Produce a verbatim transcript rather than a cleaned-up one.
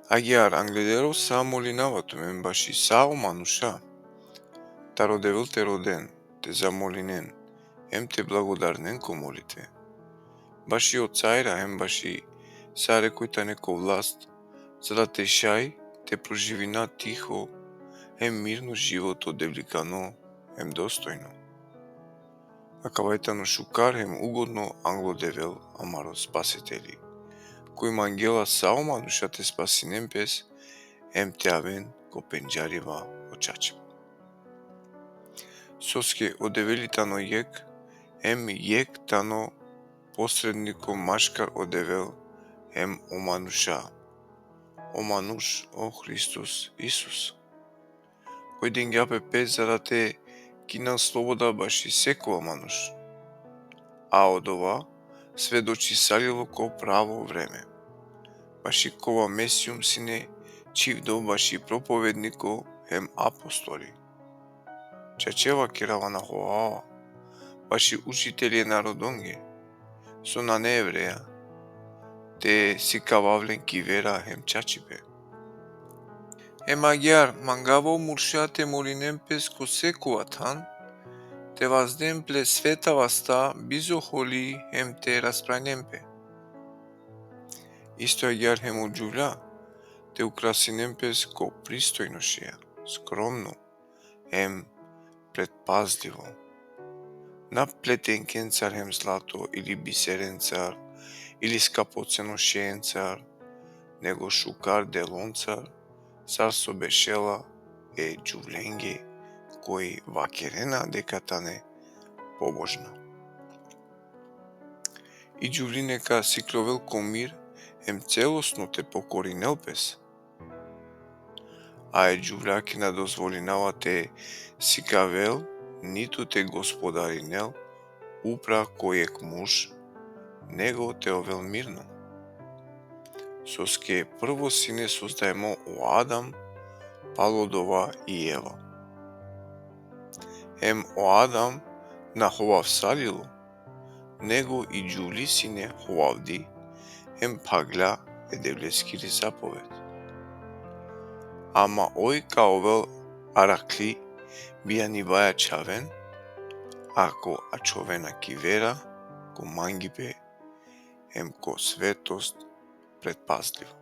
Agjaar, angleder o sa molinava tumen baši sa o manuša, taro Devel te roden, te zamolinen, hem te blagodarinen ko molitve. Baši o carja, hem baši sare koj tane ko vlast, za da te šaj te proživina tiho, hem mirno životo devlikano, hem dostojno. Akava i tano šukar hem ugodno anglo Devel amaro Spasiteli, koj mangela sa o manuša te spasinen pes, hem te aven ko pendžariba o čačipa. Soske o Devel i tano jekh, hem jekh tano posredniko maškar o Devel hem o manuša, o manuš o Hristos Isus, koj dengja pe pes za da te kinel sloboda baši sekova manuš. A odova svedočisalilo ko pravo vreme. Baši kova Mesijum sine čhivdo baši propovedniko hem apostoli. Čače vakerava na hovava, baši učitelji e narodonge, so nane Evreja, te sikavav len ki vera hem čačipe. Hem agjaar, mangava o murša te molinen pes ko sekova than, te vazden ple sveta vasta bizo holi hem te raspravinen pe. Isto agjaar hem o džuvlja, te ukrasinen pes ko pristojno šeja, skromno, hem predpazlivo. Na pletenkencar hem zlato ili biserencar, ili skapoceno šeencar, nego šukar deloncar, sar so bešela e džuvlenge koj vakerena deka tane pobožna. I džuvli neka siklovel ko mir, hem celosno te pokorinel pes. A e džuvljake na dozvolinava te sikavel, nitu te gospodarinel upra ko jekh murš, nego te ovel mirno. Soske prvo sine sozdajmo o Adam, palo dova i Eva. Hem o Adam na hovavsalilo, nego i džuvli sine hovavdi, hem phaglja e Devleskiri zapoved. Ama oj ka ovel arakhli bijanibaja čhaven, ako ačhovena ki vera, ko mangipe, hem ko svetost predpazlivo.